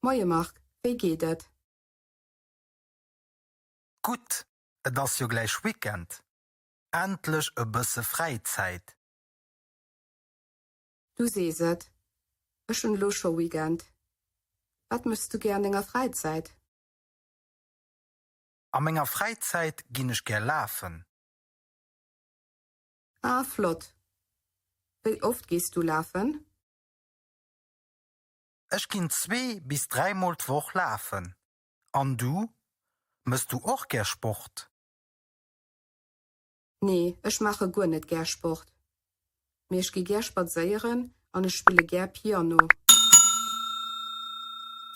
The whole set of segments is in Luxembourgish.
Moie Marc, wéi geet et? Gutt, et ass jo gläich Weekend, endlech e bësse Fräizäit. Du sees et, ech hunn elo scho Weekend. Wat méchs du gär an denger Fräizäit? A menger Fräizäit ginn ech gär lafen. Ah, flott! Wéi oft gees du lafen? Ech ginn zwee bis dräimol d'Woch lafen. An du? Mëss du och gär Sport? Nee, ech maache guer net gär Sport. Mee ech gi gär spadséieren an ech spille gär Piano.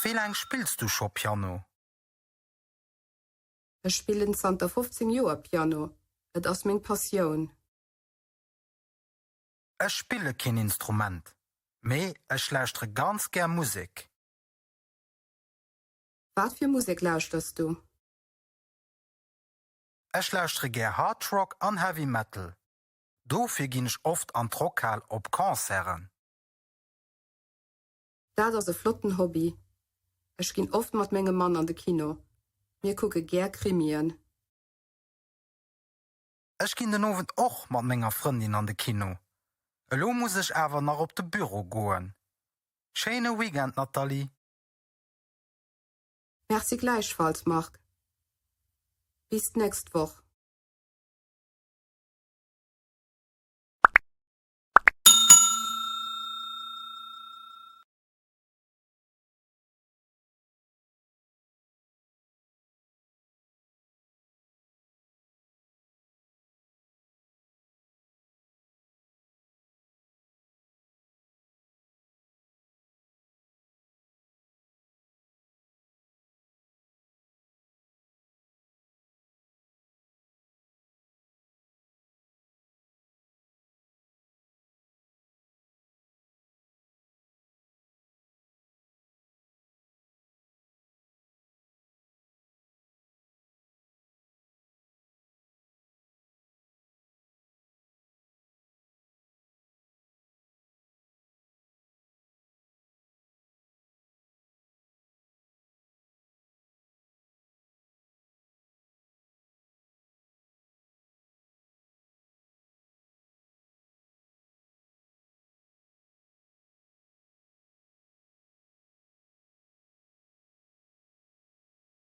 Wéi laang spills du scho Piano? Ech spillen zanter 15 Joer Piano, et ass meng Passioun. Ech spille keen Instrument, mee ech lauschtere ganz gär Musek. Wat fir Musek lauschters du? Ech lauschtere gär Hard Rock an Heavy Metal. Dofir ginn ech oft an d'Rockhal op Concerten. Dat ass e flotten Hobby. Ech ginn oft mat mengem Mann an de Kino. Mir kucke gär Krimien. Ech ginn den Owend och mat menger Frëndin an de Kino. Elo muss ech awer nach op de Büro goen. Schéine Weekend Nathalie! Merci gläichfalls Marc. Bis d'nächst Woch.